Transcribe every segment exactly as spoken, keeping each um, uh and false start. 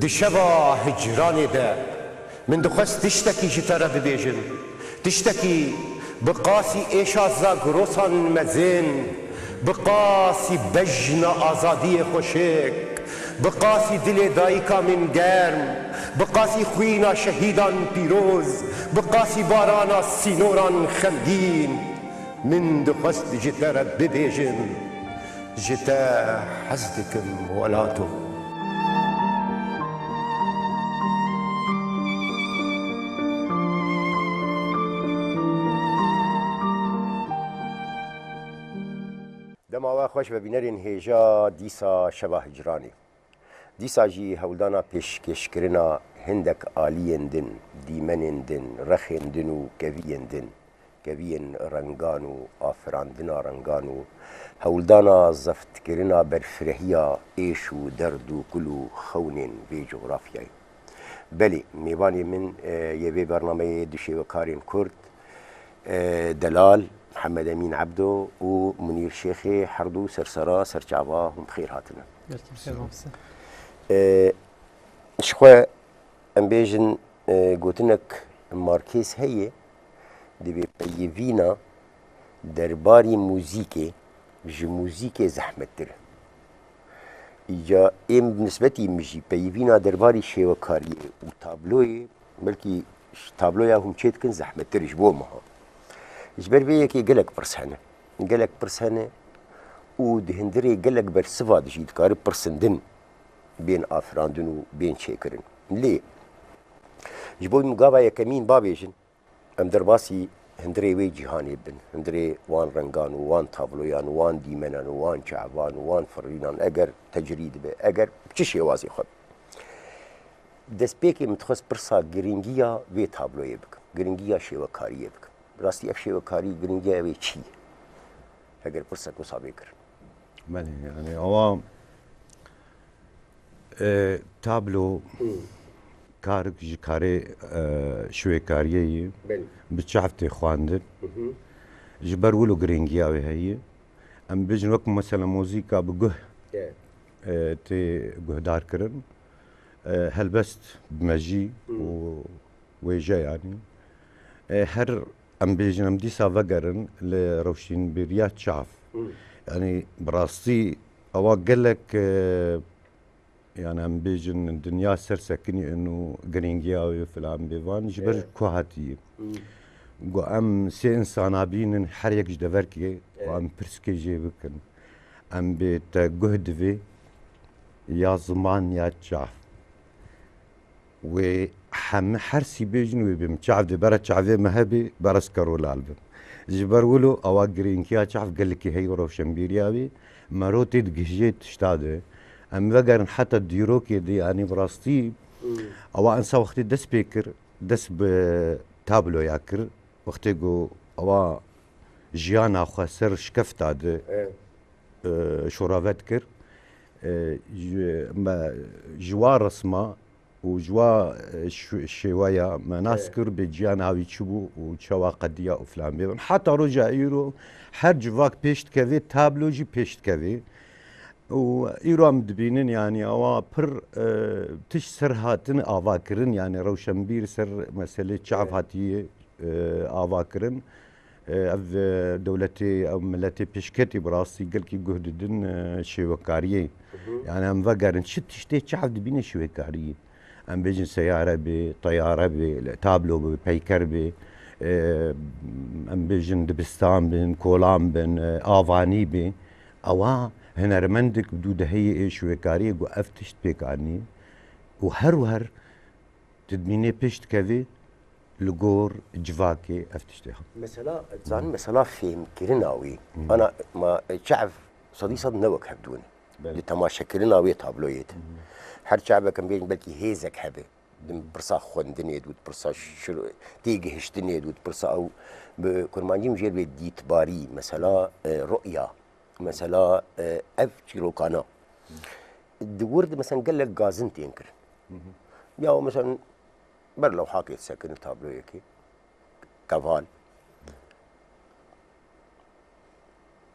Şeva hicranê de min dixwest tiştekî ji te re bibêjim. Tiştekî bi qasî êşa zagrosan mezin, bi qasî bejna azadiyê xweşik, bi qasî dilê dayika min germ, bi qasî xwîna şehîdan pîroz, bi qasî barana sînoran xemgîn, min dixwest ji te re bibêjim. Ji te hez dikim welato. Dema we xweş be bînerên hêja dîsa şeva hicranê. Dîsa jî hewldana pêşkêşkirina hindek aliyên din, dîmenên din, rexên din û keviyên din, keviyên rengan û afirandina rengan û hewldana zeftkirina berfrehiya êş û derd û kul û xewnên vê cografyayê. Belê, mêvanê min, e, yê vê bernameyê du şêwekarên Kurd, e, Delal Mihemed Emîn Ebdo û Munîr Şêxê, her du sersera serçava hûn bi xêr hatine. Gelkî bi xêr mamoste. E, ji xwe em bêjin, e, gotinek Markêz heye, divê peyivîna derbarî muzîkê ji muzîkê zehmettir e. Îca êm bi nisbetî min jî peyivîna derbarî şêwekariyê û tabloyê, belkî ş-, tabloya hûn çêdikin zehmettir ji bo min ha. Ji ber vê yekê gelek pirs hene. Gelek pirs hene û di hundirê gelek bersiva de jî dikare pirsên din bên afirandin û bên çêkirin. Lê ji bo min gava yekemîn bavêjin, em derbasî hundirê wê cîhanê bin, hundirê wan rengan û wan tabloyan û wan dîmenan û wan çavan û wan firînan, eger tecrîd be, eger bi çi şêwazê xwe be. Destpêkê min dixwest pirsa giringiya vê tabloyê bikim, giringiya şêwekariyê bikim. Rastî ev şêwekarî giringiya wê çi ye? Heger pirsek wisa bê kirin. Belê, yani awa, e, tablo Hmm. karik ji karê, e, şêwekariyê ye. Belê. Bi çav tê xwendin. Hı hı. Ji ber wilo giringiya wê heye. Em bêjin wek mesela muzîka bi guh, Evet. e, tê guhdar kirin. E, helbest bi mejî Hmm. û wêje yanî. E, her em bêjin em dîsa vegerin li rewşenbîriya çav. Hmm. Yanî bi rastî ewa gelek, e, yani em bêjin dinya ser sekinî û giringiya wê filan bêvan ji ber Evet. ku hatiye. Hmm. Got em sê insana bînin her yek ji deverkê û Evet. em pirskê jê bikin. Em bê te guh divê ya ziman ya çav. Wê heme her sî bêjin wê bê min çav dê bera çavê me hebê bera ez kerolal bim. Ji ber wilo ewa girînkiya çav gelekî heye û rewşenbîriya wê mero tê digihîjê tişta de. Em vegerin heta dîrokê de, yanî bi rastî Hmm. ewa insa wextê dest pê kir, dest bi tabloya kir. Wextê ku ewa jiyana xwe ser şikefta de, Evet. e, şoravet kir. E, ji, me, ji wa resma û ji wa, e, şu-, şêweya me nas Evet. kir bê ciyana wî çi bû û çawa qediya û filan bê. Heta roja îro her civak pêş dikeve, tablo jî pêş dikeve. Û îro em dibînin, yanî awa pir, e, tişt ser hatin ava kirin, yanî rewşenbîr ser meselê çav Evet. hatiye, e, ava kirin. E, ev, e, dewletê, ew miletê pêşketî bi rastî gelkî guh didin, e, şêwekariyê. Hı hı. Yani em vegerin çi tiştê çav dibîne şêwekariyê. Em bêjin seyare bê, teyare bê, tablo bê, peyker bê, e, em bêjin dibistan bin, kolan bin, e, avanî bê. Ewa hunermendik bi dû deheyê ê şêwekariyê ku ev tişt pêk anî û her wer tu dibînê pêş dikevî, li gor civakê ev tiştê heye. Mesela, zanin mesela fêhmkirina wî. Hmm. Ana, ma, çav sedî sed ne wek hevdû ne. Belê. Di temaşekirina wê tabloyê de. Hmm. Her çavek em bêjin belkî hêzek hebe. Di pirsa xwendinê de, di pirsa şir-, têgihiştinê de, di pirsa ew bi kurmancî min jêr bê dîtbarî, mesela, e, ru'ya, mesela, e, ev çîrokana. Di wir de, mesela, gelek gazin tên kirin. Hı hı. Ya, mesela, ber lewhakê disekinî tabloyekê, keval.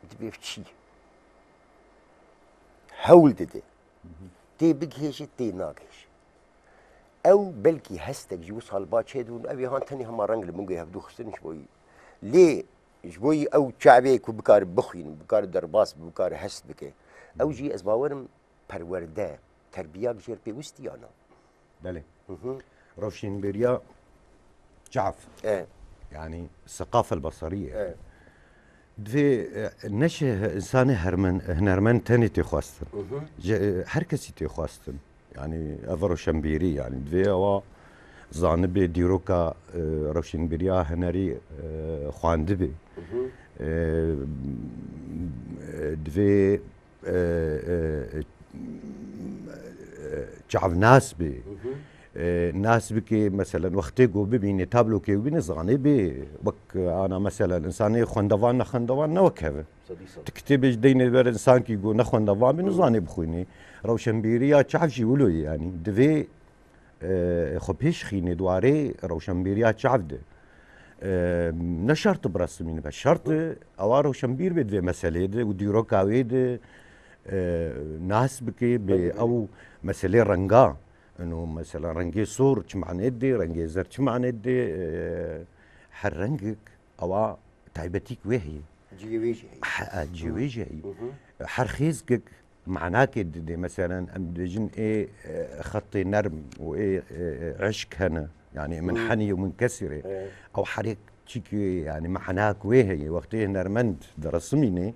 Dibê çi? Hewl dide. Hı hı. Tê bigihêje, tê nagihêje. Ew belkî hestek ji wisa li ba çêdibûn, ew ê han tenê hema reng li bingê hevdû xistin ji bo wî. Lê ji bo wî ew çavê ku bikare bixwîn, bikare derbas, bikare hest bike. Ew jî ez bawerim perwerde, terbiyak jê pêwîst ya na. Belê. Hı hı. Rewşenbîriya çav. E. Yani seqafe basariye. E. Divê, e, neşe insanê hermen-, hunermend tenê tê xwestin. Hı hı. Ji, e, her kesî tê xwestin. Yani ev rewşenbîrî, yani divê ewa zanibe dîroka, e, rewşenbîriya hunerî, e, xwandibe. Hı hı. E, divê e, e, e, çavnas bê. Hı hı. E, nas bike, meselen, wextê ku bibîne, tablokê bibîne, zanê bê. Wek, e, ana, meselen, insanê xwendevan, nexwendevan ne wek hev e. Sedî sed. Tu kitêbê ji deynê ber insankî ku nexwendevan bî, Hı. nizanê bixwînê. Rewşenbîriya çav jî wilo ye, yanî. Divê e, xwe pêş xînê di warê rewşenbîriya çav de. E, ne şert bi resimî be. Şert e, ewa rewşenbîr bê di vê meseleyê de û dîroka wê de, e, nas bike bê Belê, belê. ew meselê renga. Ino mesela rengê sor çi manê dê, rengê zer çi manê dê, e, her rengek ewa taybetîk wê heye. Cihê wê jî heye. He, e, cihê wê jî heye. Hı hı. Her xêzgek manakê didê. Meselen, em dibêjin ê, e, xetê nerm û ê, e, e, eşk hene. Yani, Hmm. minhenî û minkesirê. Evet. Ew her yek çikî, yani, manak wê heye. Wextê hunermend diresimînê,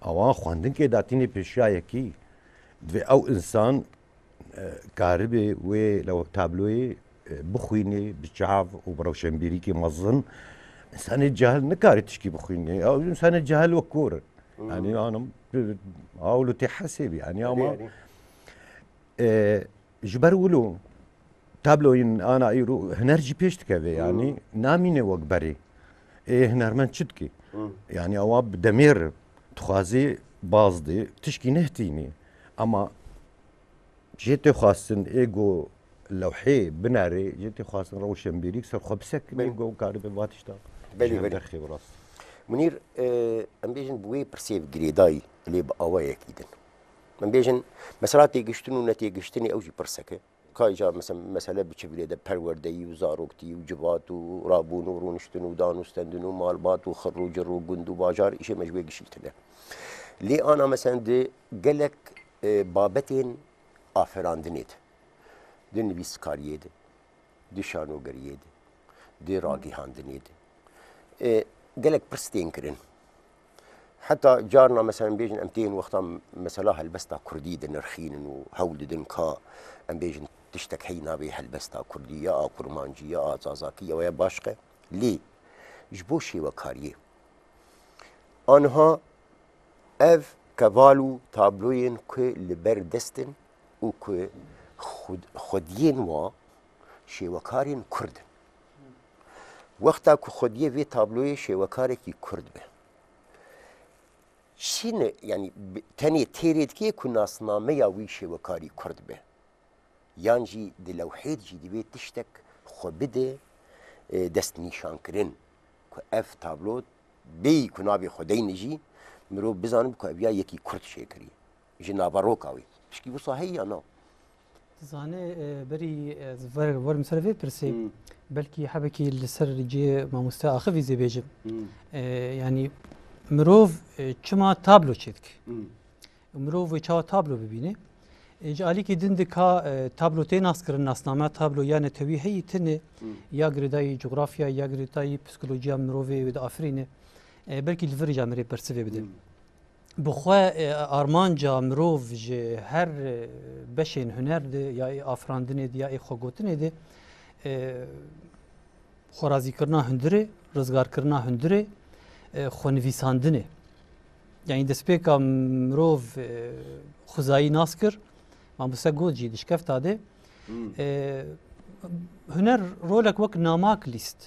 ewa xwendinkê datînê pêşiya yekî. Divê ew insan, e, karibê wê lew tabloyê, e, bixwînê bi çav û bi rewşenbîrîkê mezin. Însanê cahil nikare tişkî bixwînê. Ew însanê cahil wek kor e. Hmm. Yani, anim, aw li tê hesê bî. Yani, Erê, ama, erê. e, ji ber wilo tabloyên ana îro huner jî pêş dikeve, yani, Hmm. namîne wek berê. Ê hunermend çi dike? Hmm. Yani, ewa bi demêr dixwazê baz dê, tişkî nehtînê. Ama jê tê xwestin ê go lewhê binarê, jê tê xwestin rewşenbîrîk ser xwe bisekine, Belê. go karibe va tişta Belê, ji hev belê. derxê bi rast. Munîr, e, em bêjin bi wê pirsê girêdayî lê bi awayekî din. Em bêjin, mesela têgiştin û netêgiştinê ew jî pirsek e. Ka îcar, mesela, mesele biçe vî lê de perwerdeyî û zaroktî û civat û rabûn û rûniştin û dan û stendin û malbat û xirr û cir û gund û bajar, îşê me ji wê gişî tune. Lê ana, mesela, di gelek, e, babetên aferandinê de, di nivîskariyê de, di şanogeriyê de, di ragihandinê de, e, gelek pirs tên kirin. Heta carna, mesela, em bêjin, em tê yên wextan mesela helbesta kurdî dinirxînin û hewl didin ka, em bêjin, tiştek hey navê helbesta kurdî, ya a kurmancî, ya a zazakî, ya waya başqe. Lê ji bo şêwekariyê, aniha ev keval û tabloyên ku li ber dest in û ku xwed-, xwediyên wa şêwekarên kurd in. Wexta ku xwediyê vê tabloyê şêwekarekî kurd be, çi ne, yanî, bi-, tenê têrê dikê ku nasnameya wî şêwekarî kurd be. Yan jî di lewhê de jî divê tiştek xwe bide, e, destnîşankirin ku ev tablo bêyî ku navê xwe deyne jî, mirov bizanibû ku ev ya yekî kurd çêkirî. Ji naveroka wî. Pişkî wisa heye ya na? Dizane, e, berî ez ver, werim ser vê pirsê, Hmm. belkî hebekî li ser cihê mamoste axivî zê bêjim. Hmm. E, yanî mirov, e, çima tablo çêdike? Hmm. Mirov wê çawa tablo bibîne? E, ji alîkî din de ka, e, tablo tê naskirin, nasnameya tablo ya netewî heyî tune, Hmm. ya girêdayî cografya, ya girêdayî psîkolojiya mirovê wê diafirîne. E, belkî li vir jî em rê bersivê bidin. Hmm. Bi xwe, e, armanca mirov ji her, e, beşên huner de, ya ê afirandinê de, ya ê xwegotinê de, e, xwerazîkirina hundirê, rizgarkirina hundirê, e, xwenivîsandinê. Yanî destpêka mirov, e, xwezayî nas kir, mamoste got jî di şikefta de, Hmm. e, huner rolek wek namak lîst,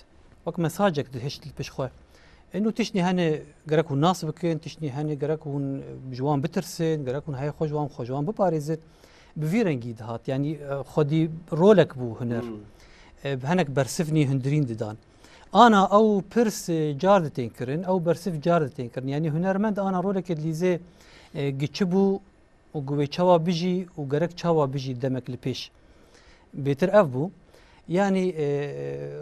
wek mesajek dihişt li pişt xwe. Eno tiştnî hene gerek hûn nas bikin, tiştnî hene gerek hûn ji wan bitirsin, gerek hûn heyê xwe ji wan, xwe ji wan biparêzin. Bi vî rengî dihat. Yanî, e, xwedî rolek bû huner. Hmm. E, bi hinek bersivnî hundirîn didan. Ana ew pirs, e, car ditên kirin, ew bersiv car ditên kirin. Yanî hunermend ana rolekê dilîzê, e, giçi bû û gu wê çawa bijî û gerek çawa bijî demek li pêş. Bêtir ev bû. Yanî, e,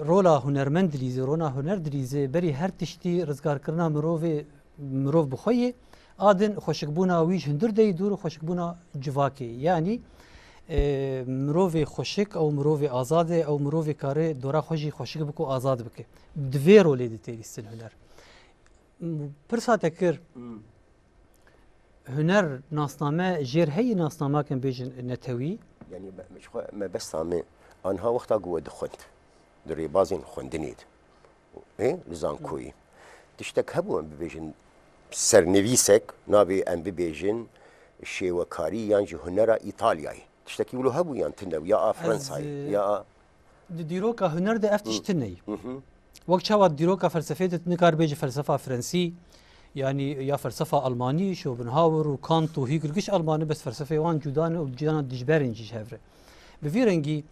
rola hunermend dilîzê, rona huner dilîzê berî her tiştî rizgarkirina mirovê, mirov bi xwe yê. A din xweşikbûna wî ji hundir deyî dûr û xweşikbûna civakê. Yanî, e, mirovê xweşik, ew mirovê azad e, ew mirovê kare dora xwe jî xweşik bike û azad bike. Di vê rolê de tê lîstin huner. Pirsa te kir, Hmm. huner nasname jêr heyî nasnamakin bêjin netewî? Yanî me, ji xwe mebesta min anha wexta ku we dixwend, di rêbazên xwendinê de, ê, li zankoyî. Tiştek hebû em bibêjin sernivîsek, navê em bibêjin şêwekarî yan jî hunera Îtalyayê. Tiştekî wilo hebû yan tune bû, ya a Fransayê, e, ya a di dîroka huner de ev tişt Hı. tune ye. Hı hı. Wek çawa dîroka felsefê de tu nikar bêjî felsefa Fransî, yanî ya felsefa Almanî, Schopenhauer û Kant û Hegel giş Almanî, bes felsefê wan cuda ne û ciyana dijberên jî ji hev re. Bi vî rengî,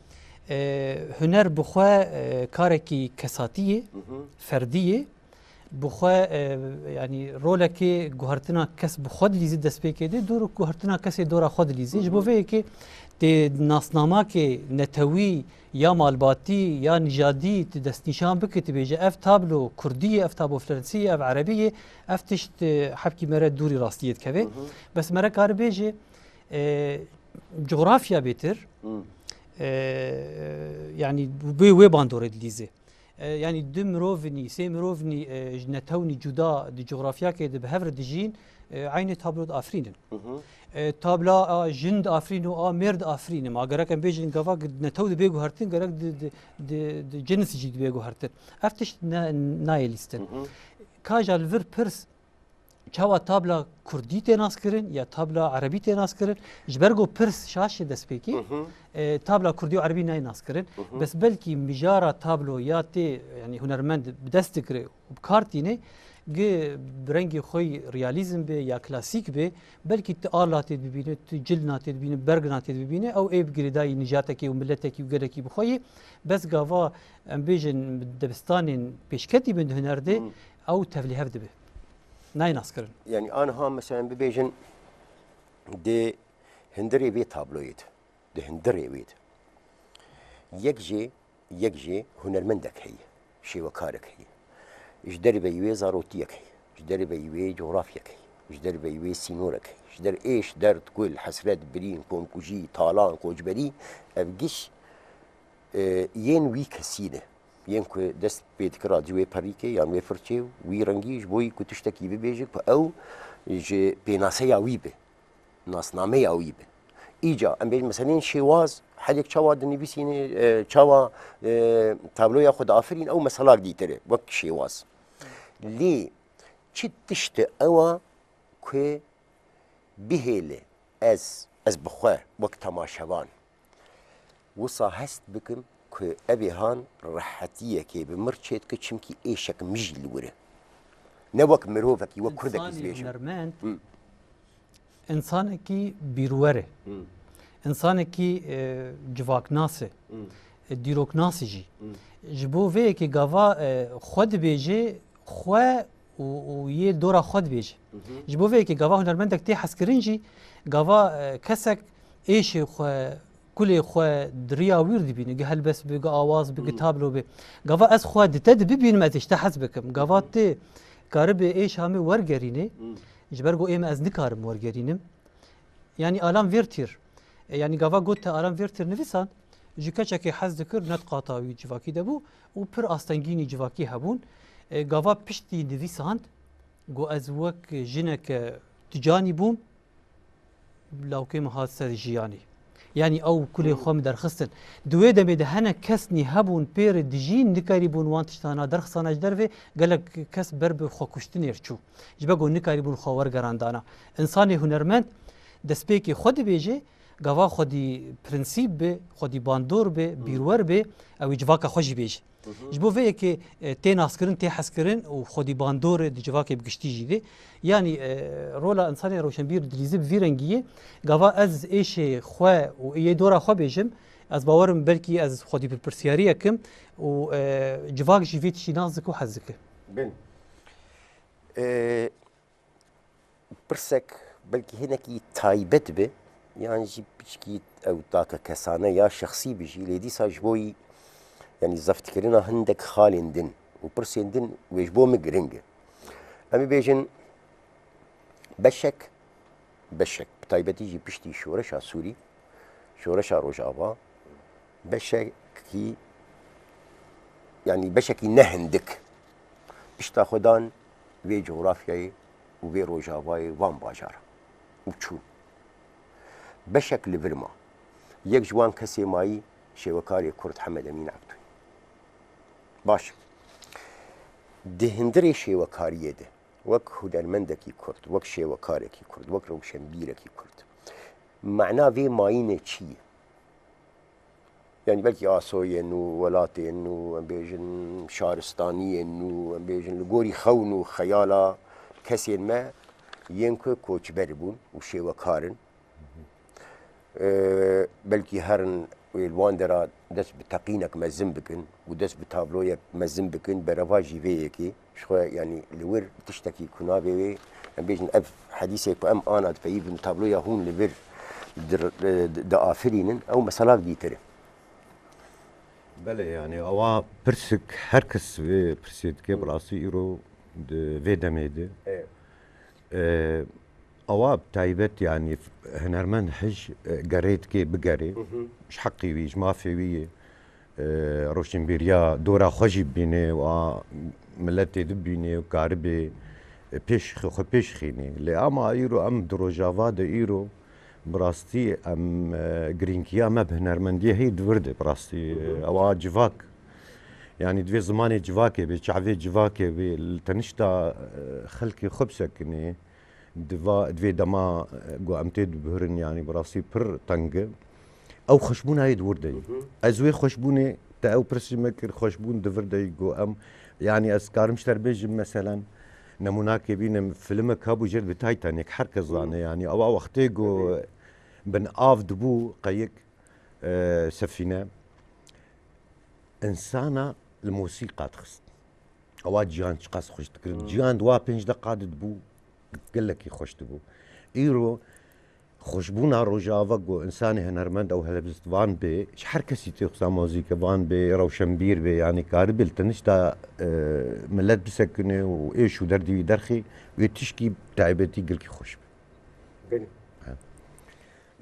e, huner bi xwe, e, karekî kesatî ye, Hı hı. ferdî ye. Bi xwe, e, yanî rolekê guhertina kes bi xwe dilîzî destpêkê de, dor guhertina kesê dora xwe dilîzî. Ji bo Hı hı. vê yekê tê nasnamakê netewî ya malbatî ya nijadî tu destnîşan bike, tu bêje ev tablo kurdî ye, ev tablo fransî ye, ev erebî ye, ev tişt, e, hebkî me re dûrî rastiyê dikeve. Hı hı. Bes me re kare bêje, e, cografya bêtir, Hı. e, yanî wê, wê bandorê dilîzê. E, yanî du mirovnî, sê mirovnî, e, ji netewnî cuda di cografyakê de bi hev re dijîn, e, eynî tablo diafirînin. Hı hı. E, tabla a jin diafirîn û a mêr diafirînin. Ma gerek em bêjin gava netew dibe guhertin, gerek di, di, di, di cins jî dibe guhertin. Ev tişt ne, nayê lîstin. Hı hı. Ka ja li vir pirs çawa tabla kurdî tê naskirin ya tabla erebî tê naskirin? Ji ber ku pirs şaş e destpêkî, Hı hı. e, tabla kurdî û erebî nayê naskirin. Hı hı. Bes belkî mijara tablo ya tê, yanî hunermend bi dest digire û bi kar tîne, gi bi rengê xwe yî realîzm be ya klasîk be, belkî tu ala tê dibîne, tu cilna tê dibîne, bergna tê dibîne, ew ê bi girêdayî nijatekî û miletekî û gelekî bi xwe yê. Bes gava em bêjin dibistanên pêşketî bin di huner de, Hı. ew tevlîhev dibe. Nayê naskirin. Yanî aniha mesela em bibêjin di hundirê vê tabloyê de, di hundirê wê de. Yek jê, yek jê hunermendek heye, şêwekarek heye. Ji derveyî wê zarotiyek heye, ji derveyî wê cografyek heye, ji derveyî wê sînorek heye, ji der êş, derd, kul, hesret, birîn, komkujî, talan, koçberî, ev giş, e, yên wî kesî ne. Yên ku dest pê dikira di wê perîkê yan wê firçê û wî rengî ji bo yî ku tiştekî bibêje ku ew ji pênaseya wî be. Nasnameya wî be. Îca, em bêjin, meselên şêwaz, herek çawa dinivîsîne, e, çawa, e, tabloya xwe diafirîn, ew meselak dîtir e, wek şêwaz. Lê çi tişt e ew a ku bihêle ez, ez bi xwe wek temaşevan wisa hest bikim ku evê han rehetiyekê bi mir çêdike, çimkî êşek min jî li wir e. Ne wek mirovekî, wek kurdekî Însanê dibêjim. Hunermend, Hı. însanekî bîrwer e. Hı. Însanekî, e, civaknas e. Hı. E, dîroknas e jî. Hı. Ji bo vê yekê gava, e, xwe dibêje, xwe û, û yê dora xwe dibêje. Hı hı. Ji bo vê yekê gava hunermendek tê hezkirin jî, gava, e, kesek êşê xwe, kulê xwe di riya wî dibîne, gi helbest be, gi awaz be, gi Hı. tablo be. Gava ez xwe di te de bibînim, ez ê ji te hez bikim. Gava Hı hı. tê karibe êşa min wergerîne, Hı. ji ber ku ê min ez nikarim wergerînim. Yanî Alan Vertir, e, yanî gava got te Alan Vertir nivîsand, ji keçekê hez dikir, ne di qata wî civakî de bû û pir astengînî civakî hebûn. E, gava piştî nivîsand, got, ez wek jineke ticanî bûm, lawkê min hat ser jiyanê. Yanî ew kulê Hmm. xwe min derxistin. Di wê demê de hinek kesnî hebûn pê re dijîn, nikarîbûn wan tiştana derxisana ji dervê, gelek kes ber bi xwekuştinê re çû. Ji ber ku nikarîbûn xwe wergerandana. Însanê hunermend destpêkê xwe dibêje, gava xwedî prensîp be, xwedî bandor be, Hmm. bîrwer be, ew ê civaka xwe jî bêje. Hı hı. Ji bo vê yekê, e, tê naskirin, tê hezkirin û xwedî bandor e di civakê bi giştî jî de. Yanî, e, rola însanê rewşenbîr dilîzî bi vî rengî ye. Gava ez êşê xwe û yê dora xwe bêjim, ez bawer im belkî ez xwedî berpirsiyariyek im û, e, civak jî vê tiştî nas dike û hez dike. Bin. E, pirsek belkî hinekî taybet be, Yan jî piçkî ew take kesane ya şexsî bijî, lê dîsa ji bo wî, yanî zeftkirina hindek xalên din û pirsên din wê ji bo min giring e. Em ê bêjin beşek, beşek, bi taybetî jî piştî şoreşa Sûrî, şoreşa Rojava, beşekî, yanî beşekî ne hindik pişta xwe dan vê cografyayê û vê Rojavayê, van bajara û çûn. Beşek li vir ma. Yek ji wan kesê mayî şêwekarê Kurd Hemed Emîn Ebdû. Baş. Di hundirê şêwekariyê de, wek hunermendekî Kurd, wek şêwekarekî Kurd, wek rewşenbîrekî Kurd, mana vê mayînê çi ye? Yanî belkî asoyên nû, welatên nû, em bêjin şaristaniyên nû, em bêjin li gorî xewn û xeyala kesên me yên ku koçber bûn û şêwekar in. Ee, belkî herin wê li wan dera dest bi teqînek mezin bikin û dest bi tabloyek mezin bikin, berevajî vê yekê. Ji xwe, yanî li wir tiştekî ku navê wê, em bêjin ev hedîsê ku em ana dipeyivin, tabloya hûn li vir dir-, di-, diafirînin, ew mesela dîtir e. Belê, yanî ewa pirsik her kes vê pirsê dike, bi rastî îro di vê demê de. E, ewa bi taybet, yanî hunermend hij, e, gerê dike bigerê. Ji heqê wî, ji mafê wî ye. E, roşnbîriya dora xwe jî bibîne û a miletê dibîne û karibe, e, pêş xwe, xwe pêş xîne. Lê ama îro em di Rojava de îro bi rastî em, e, girîngiya me bi hunermendiyê heye di vir de bi rastî, e, ewa civak. Yanî divê zimanê civakê bê, çavê civakê bê, li tenişta, e, xelkê xwe bisekine. Di va, di vê dema, e, ku em tê dibihirin, yanî bi rastî pir teng e. Ew xweşbûna yê di wir de ye. Ez wê xweşbûnê, te ew pirs ji me kir, xweşbûn di vir de ye ku em, yanî ez karim ji te re bêjim, meselen, nemûnakê bînim, filimek hebû jêr bi Titanic, her kes zane, yanî ewa wextê ku bin av dibû qeyik, e, sefîne, insana li mosîqa dixist. Ewa ciyan çiqas xweş dikir. Ciyan di wa pênc deqa de dibû, gelekî xweş dibû. Îro xweşbûna Rojava ku insanê hunermend ew helbestvan bê, ji her kesî tê xwesa mozîke van bê, rewşenbîr bê, yanî karibê li tenişta, e, milet bisekine û êş û derdî wî derxî, wê tişkî taybetî gelkî xweş be. Belê.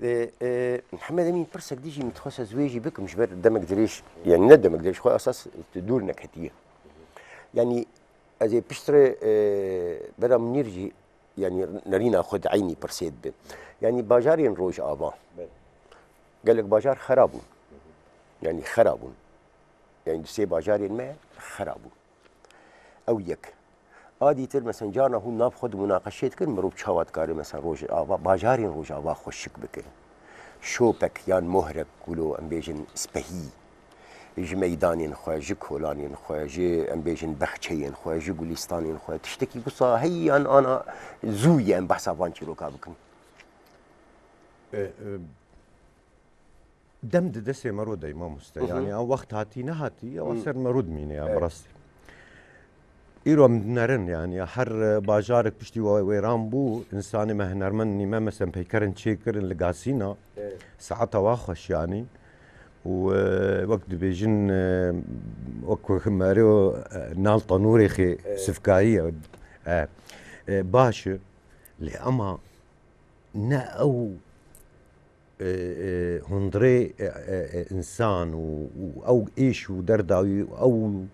E, e, Mihemed Emîn, pirsek dî jî min dixwest ez wê jî bikim, ji ber demek dirêj, yanî ne demek dirêj, xwe esas tu dûr neketiye. Yanî ez ê piştre, e, bera Munîr jî, yanî nerîna xwe di eynî pirsê dibe. Yanî bajarên Rojava, gelek bajar xera bûn. Yanî xera bûn. Yanî di sê bajarên me xera bûn. Ew yek. A dîtir, mesela, carna hûn nav xwe di munaqeşê dikin, mirov çawa dikare, mesela, Rojava, bajarên Rojava xweşik bike. Şopek yan mohrek, wilo em bêjin spehî, ji meydanên xwe, ji kolanên xwe, ji, em bêjin, bexçeyên xwe, ji gulîstanên xwe, tiştekî wisa heye yan ana zû ye em behsa van çîroka bikin? E, e, Dem di destê me ro dey, mamoste. Hı hı. Yanî, ew wext hatî nehatî, ew Hı. ser me ro dimîne ya, Evet. bi rastî. Îro em dinerin, yanî, ya her, e, bajarek piştî we-, wêran bû, insanê me hunermend nîme, mesela, peykerin çêkirin li Gasîna, Evet. saeta wa xweş, yanî. Û, e, wek dibêjin, e, wek ku merê o, e, nal tanûrê xê Evet. sifkayî ye. E, e, baş e. Lê ema ne ew e, e, hundirê, e, e, e, însan û, û ew êş û derda wî û ew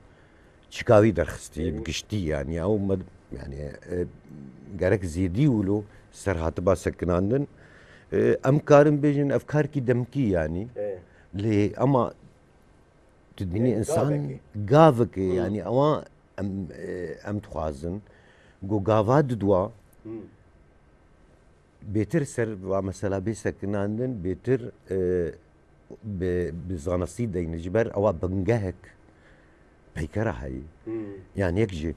çika wî derxistî Hı hı. bi giştî, yanî ew me, yanî, e, gerek zêdî wilo ser hatiba sekinandin. E, em karin bêjin ev karkî demkî, yanî. E. Lê ema tu dibînî Yanî însan gavekê. gavekê, Hı. yanî ewa em, e, em dixwazin ku gava didwa Hı. bêtir ser va mesela bê sekinandin, bêtir, e, bi, bi zanistî deyne. Ji ber ewa bingehek peykera heyî. Hmm. Yanî yek jî,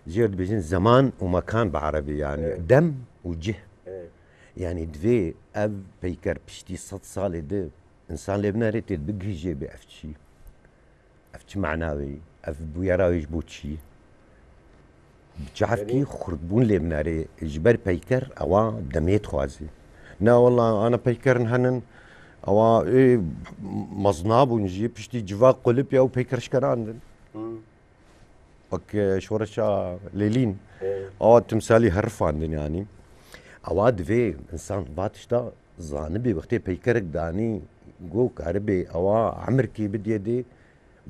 jêr dibêjin zeman û mekan bi erebî, yanî Evet. dem û cih. Evet. Yanî divê ev peyker piştî sed salê di însan lê binere tê bigihîjê bê ev çi. Ev çi mana wê? Ev bûyera wê ji bo çi? Bi çavkî Yanî xurtbûn lê binere, ji ber peyker ewa demê dixwazî. Na wela ana peykerin henin. Ewa ê mezna bûn jî piştî civa qulip ya û peyker şkerandin. Wek e, şoreşa Lêlîn. Ewa timsalî herifandin yanî. Ewa divê insan va tişta zanibê wextê peykerek danî go karibê ewa emirkê bidê dê,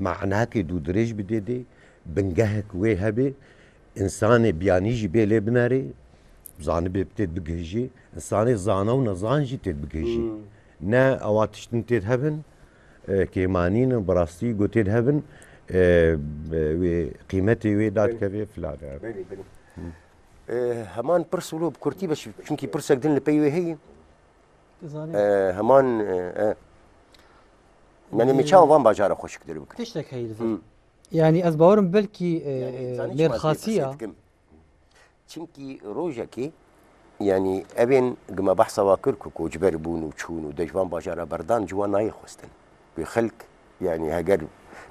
manakê dûdirêj bidê dê, bingehek wê hebê, insanê biyanî jî bê lê binerê, zanibê tê bigihijê, insanê zana û nezan jî tê bigihijê. Ne ewa tiştin tê hebin, e, kêmanîn in, bi rastî go tê hebin, e, e, wê qîmetê wê dadkevê filan. E, heman pirs wilo bi kurtî be, çunkî pirsek din li pey wê heye. Dizanî. E, heman, e, e. Yanî me çawa van bajara xweşiktir bikin? Tiştek heye li vir. Yanî ez bawerim belkî, e, Yanî, e, zanî çima ez vê mêrxasiya. Pirsê dikim? Çimkî rojekê, yanî evên gi me behsa wa kir ku koçber bûn û çûn û de ji van bajara berdan, ji wan nayê xwestin. Wê xelk, yanî heger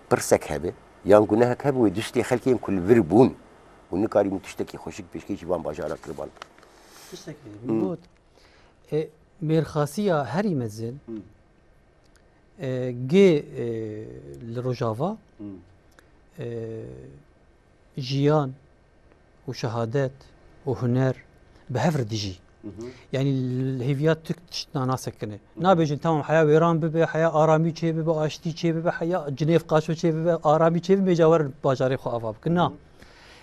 pirsek hebe, yan gunehek hebe, wê diştê xelkên ku li vir bûn û nikarîbûn tiştekî xweşik pêşkêşî van bajara kiriban. Tiştekî min got, e, mêrxasiya herî mezin, e, gê, e, li Rojava, e, jiyan û şehadet û huner bi hev re dijî. Yanî li hêviya tu tiştna nasekine. Nabêjin tamam heya wêran bibe, heya aramî çê bibe, aştî çê bibe, heya cinêv qaço çê bibe, aramî çê bibe, mêja werin bajarê xwe ava bikin. Na.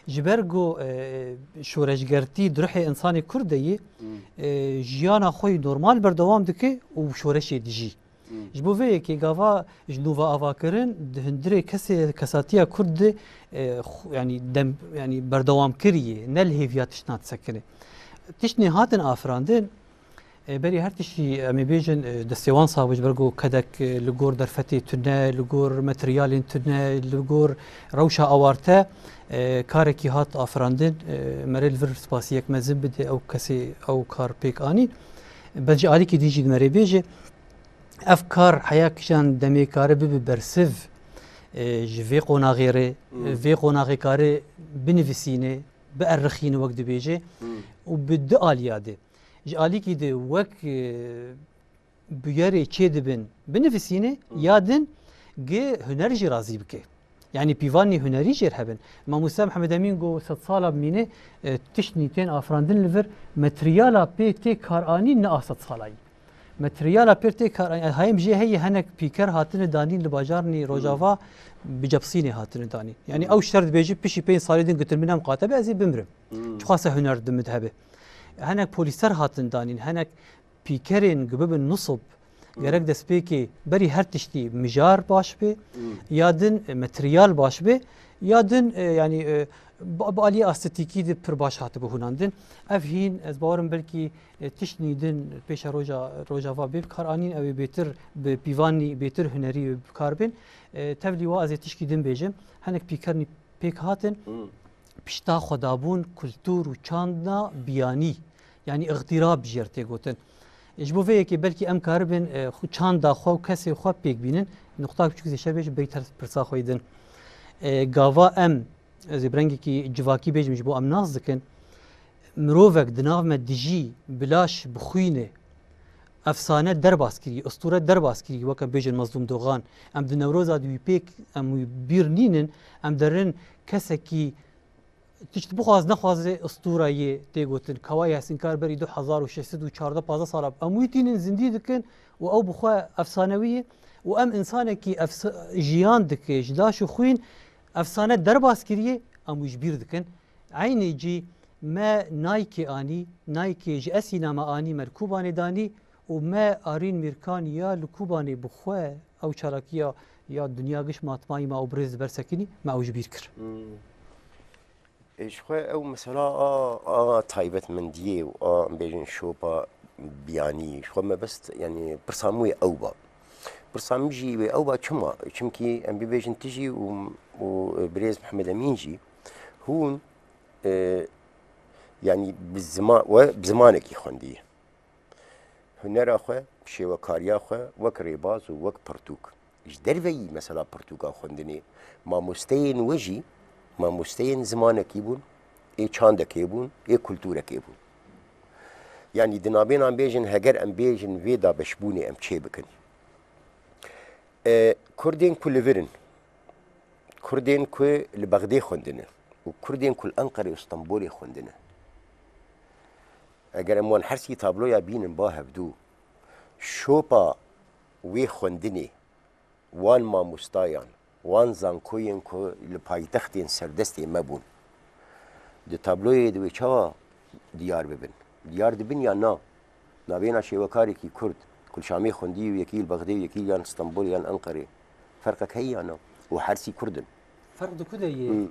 Ji ber ku, e, şoreşgertî di ruhê insanê Kurd de yî, e, jiyana xwe yî normal berdewam dike û şoreşê dijî. Ji bo vê yekê gava ji nû ve avakirin di hundirê kesê, kesatiya Kurd de, e, xu-, yanî dem, yanî berdewam kiriye, ne li hêviya tiştna disekine. Tiştnê hatin afirandin, e, berî her tiştî em ê bêjin, e, destê wan sax be ji ber ku kedek, e, li gor derfetê tune, li gor materyalên tune, li gor rewşa awarte, e, karekî hat afirandin. E, merê li vir spasiyek mezin bide ew kesê ew kar pêk anî. Bes ji alîkî din jî di merê bêje. Ev kar heya kîjan demê kare bibe bersiv, e, ji vê qonaxê re, vê qonaxê kare binivîsîne, bierixîne wek dibêje û bi du aliya de. Ji alîkî de wek, e, bûyerê çê dibin binivîsîne, ya din gi huner jî razî bike. Yanî pîvanî hunerî jêr hebin. Mamoste Mihemed Emîn got sed sala bimîne, e, tiştnî tên afirandin li vir, materyala pê tê karanîn ne a sed salayî. Materyala pê tê karanîn, e, hayêm jê heye hinek pîker hatine danîn li bajarnî Rojava bi cepsînê hatine danîn. Yanî ew şer dibêje pişî pênc salê din gotin min em qate be ez ê bimrim. Çiqasa huner di min de hebe. Hinek polîster hatin danîn, hinek pîkerên ku bibin nusib, gerek destpêkê berî her tiştî mijar baş be, ya din, e, materyal baş be, ya din, e, yanî, e, bi, bi aliyê estetîkî de pir baş hatibe hûnandin. Ev hîn, ez bawerim belkî, e, tiştnî din pêşa roja, Rojava bê bi kar anîn, ew ê bêtir bi pîvanî, bêtir hunerî bi kar bên. E, tevlî wa ez ê tişkî din bêjim. Hinek pîkernî pêk hatin, pişta xwe dabûn kultur û çanda biyanî, yanî îxtîrab jêr tê gotin. Ji bo vê yekê belkî em karibin, e, xwe, çanda xwe û kesê xwe pêk bînin. Nuqta biçûk zêşer bêjim, bêyî ter pirsa xwe yî din. E, gava em, ez ê bi rengekî civakî bêjim, ji bo em nas dikin. Mirovek di nav me dijî, bi laş, bi xwînê, efsane derbas kirî, istûre derbas kirî, weke bêjin Mezlûm Doxan. Em di Newroza di wî pêk, em wî bîr nînin, em derin kesekî tişt bixwaz nexwazê istûra yê tê gotin. Kawa Yasînkar berî du hezar û şeş sed û çardeh pazdeh sala em wî tînin zindî dikin û ew bi xwe efsanewî ye û em insanekî efsa-, jiyan dike ji laş û xwîn efsane derbas kiriye, em wî ji bîr dikin. Eynî cî me Nike anî, Nike ji Esîna me anî, me li Kobanê danî û me Arîn Mîrkan ya li Kobanê bi xwe ew çalakiya ya dinya giş matmayî me ew birêz li ber sekinî, me ew ji bîr kir. Hmm. E, ji xwe ew mesela a, a taybetmendiyê û a, em bêjin, şopa biyanî, ji xwe mebest, yanî pirsa min wê ew ba. Pirsa min jî wê ew ba çima? Çimkî em bibêjin tu jî û, û birêz Mihemed Emîn jî hûn, e, yanî bi ziman, we bi zimanekî xwendiye. Hunera xwe, şêwekariya xwe wek rêbaz û wek pirtûk. Ji derveyî mesela pirtûka xwendinê, mamosteyên we jî mamosteyên zimanekî bûn, ê çandekê bûn, ê kultûrekê bûn. Yanî di navênan bêjin, heger em bêjin vê dabeşbûnê em çê bikin. E, Kurdên ku li vir in, Kurdên ku li Bexdê xwendine û Kurdên ku li Enqerê û Stenbolê xwendine. Eger em wan hersî tabloya bînin ba hevdû, şopa wê xwendinê, wan mamostayan, wan zankoyên ku li paytextên serdestê me bûn, di tabloyê de wê çawa diyar bibin? Diyar dibin ya na? Navêna şêwekarekî Kurd, ku li Şamê xwendî û yekî li Bexdê û yekî yan Stenbol yan Enqerê, ferqek heye ya na? Û hersî Kurd in. Ferq di ku de yê? Hmm.